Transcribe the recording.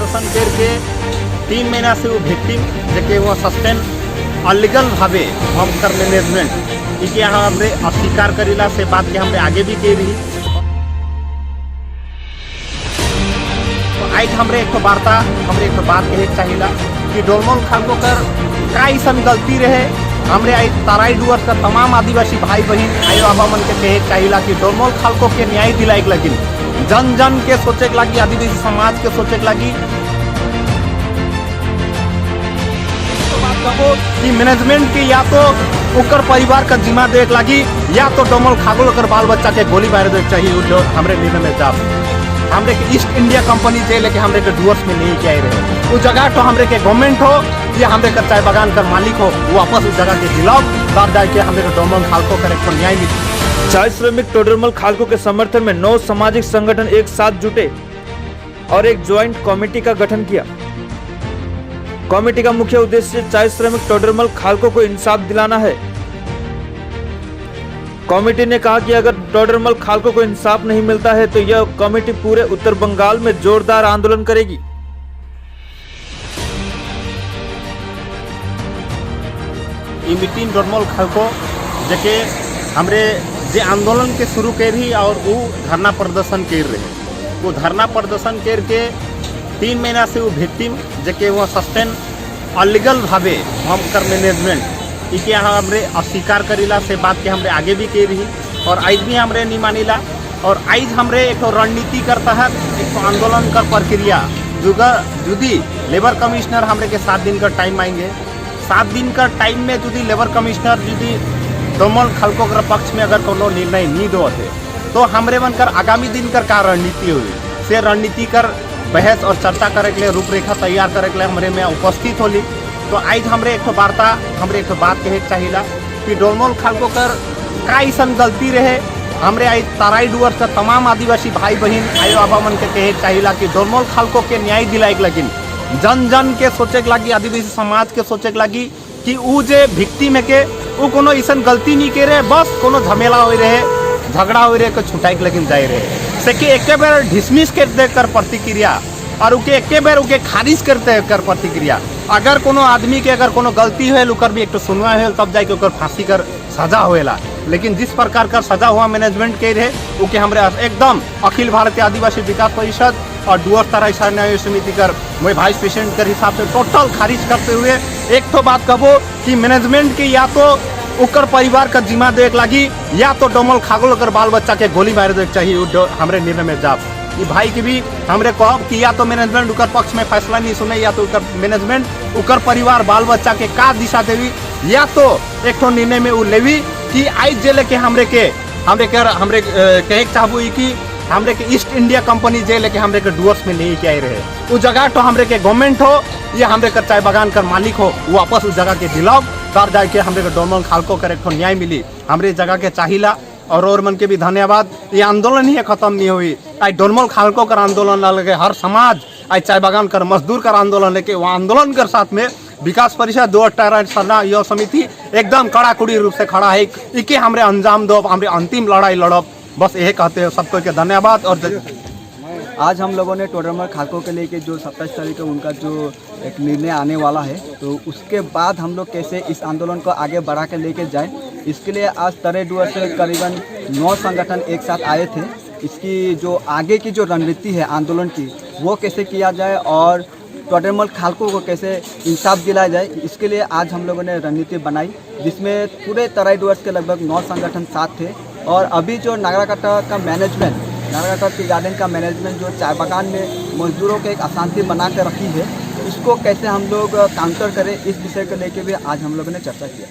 प्रदर्शन करके 3 महीना से वो विक्टिम जेके वो सस्पेंड अलीगल भावे हम कर मैनेजमेंट इके हमरे अस्वीकार करीला से बात के हमरे आगे भी के रही। तो आज हमरे एक वार्ता, हमरे एक बात कहे चाहिला कि डोलमल खालको कर का ऐसा गलती रहे। हमरे आई तराई डुअर्स का तमाम आदिवासी भाई बहन आई बाबा मन के कहे चाहिला कि डोलमल खालको के न्याय दिलाए के लगिन जन जन के सोचे के लगी, आदिवासी समाज के सोचे के लगी। तो बात कहो कि मैनेजमेंट के या तो ओकर परिवार का जिम्मा दे के लगी या तो डोमल खागोल ओकर बाल बच्चा के गोली मारे दे चाहिए। जो हमरे निर्णय में जाब हमरे के ईस्ट इंडिया कंपनी जे लेके हमरे के डुअर्स में नहीं के आए रहे, वो जगह तो हमरे के गवर्नमेंट हो या हमरे के चाय बागान कर मालिक हो, वो वापस उस जगह के दिलाओ तब जाके हमरे के डोमल खालको करे को न्याय मिले। चाय श्रमिक टोडरमल खालको के समर्थन में 9 सामाजिक संगठन एक साथ जुटे और एक ज्वाइंट कमेटी का गठन किया। कमेटी का मुख्य उद्देश्य चाय श्रमिक टोडरमल खालको को इंसाफ दिलाना है। कमेटी ने कहा कि अगर टोडरमल खालको को इंसाफ नहीं मिलता है तो यह कमेटी पूरे उत्तर बंगाल में जोरदार आंदोलन करेगी। ये मीटिंग डोलमल खालको जेके हमरे जे आंदोलन के शुरू कर रही और वो धरना प्रदर्शन कर रहे, वो धरना प्रदर्शन करके 3 महीना से वो विक्टिम जेके वो सस्पेंड अलीगल भावे हम कर मैनेजमेंट इके हमरे अस्वीकार करीला से बात के हमरे आगे भी के रही और आज भी हमरे नहीं मानीला। और आज हमरे एक रणनीति कर तहत एक आंदोलन कर प्रक्रिया जुदी लेबर कमिश्नर हमरे के 7 दिन का टाइम आएंगे। 7 दिन का टाइम में यदि लेबर कमिश्नर यदि डोमल खालको कर पक्ष में अगर कोनो निर्णय नहीं दो थे तो हमरे मन कर आगामी दिन कर का रणनीति हुई से रणनीति कर बहस और चर्चा करे के लिए रूपरेखा तैयार करे के लिए हमरे में उपस्थित होली। तो आज हमरे एक वार्ता, हमरे एक बात कहे चाहिला कि डोलमल खालको कर का ऐसा गलती रहे। हमरे आई तराई डुअर्स का तमाम आदिवासी भाई बहन आई बाबा मन के कहे चाहिला कि डोलमल खालको के न्याय दिलाए के लगिन जन जन के सोचे के लगी, आदिवासी समाज के सोचे के लगी कि उ जे विक्टिम है के उ कोनो ऐसा गलती नहीं के रहे, बस कोनो झमेला हो रहे, झगड़ा हो रहे के छुटाई के लगिन जाए रहे से कि एक बेर डिसमिस कर दे कर प्रतिक्रिया और उके एक बेर उके खारिज कर दे कर प्रतिक्रिया। अगर कोनो आदमी के अगर कोनो गलती होल उकर भी एक तो सुनवाई होल तब जाके ओकर फांसी कर सजा होएला। लेकिन जिस प्रकार का सजा हुआ मैनेजमेंट के रहे उके हमरे एकदम अखिल भारतीय आदिवासी विकास परिषद और डुअर्स तराई न्याय समिति कर वही वाइस प्रेसिडेंट कर हिसाब से टोटल खारिज करते हुए एक तो बात कहो कि मैनेजमेंट के या तो ओकर परिवार का जिम्मा दे के लगी या तो डोमल खागोल ओकर बाल बच्चा के गोली मारे दे चाहिए। हमरे निर्णय में जाब ई भाई के भी हमरे कहब कि या तो मैनेजमेंट उकर पक्ष में फैसला नहीं सुने या तो उकर मैनेजमेंट उकर परिवार बाल बच्चा के का दिशा देवी या तो एक ठो निर्णय में उ लेवी कि आज जे लेके हमरे के हमरे के हमरे कहे के चाहबू कि हमरे के ईस्ट इंडिया कंपनी जे लेके हमरे के डुअर्स में नहीं के आए रहे, उ जगह तो हमरे के गवर्नमेंट हो या हमरे के चाय बागान कर मालिक हो, वो वापस उस जगह के दिलाओ तब जाके हमरे के डोमल खालको कर एक न्याय मिली। हमरे जगह के चाहिला और मन के भी धन्यवाद। ये आंदोलन ही खत्म नहीं हुई। आज डोलमल खालको कर आंदोलन लगे हर समाज आज चाय बागान कर मजदूर कर आंदोलन लेके वहाँ आंदोलन कर साथ में विकास परिषद 2 युवा समिति एकदम कड़ाकड़ी रूप से खड़ा है। इके हमरे अंजाम दो, हमरे अंतिम लड़ाई लड़ब, बस यही कहते हैं। सबको के धन्यवाद। और आज हम लोगों ने टोडरमल खालको के लेके जो 27 तारीख को उनका जो एक निर्णय आने वाला है तो उसके बाद हम लोग कैसे इस आंदोलन को आगे बढ़ा के लेके जाएं, इसके लिए आज तराई डुअर्स से करीबन 9 संगठन एक साथ आए थे। इसकी जो आगे की जो रणनीति है आंदोलन की वो कैसे किया जाए और टोडरमल खालको को कैसे इंसाफ दिलाया जाए, इसके लिए आज हम लोगों ने रणनीति बनाई, जिसमें पूरे तराई डुअर्स के लगभग 9 संगठन साथ थे। और अभी जो नागराकाटा का मैनेजमेंट, नागराकाटा टी गार्डन का मैनेजमेंट जो चाय बागान में मजदूरों के एक अशांति बना कर रखी है, इसको कैसे हम लोग काउंटर करें, इस विषय को लेके भी आज हम लोगों ने चर्चा किया।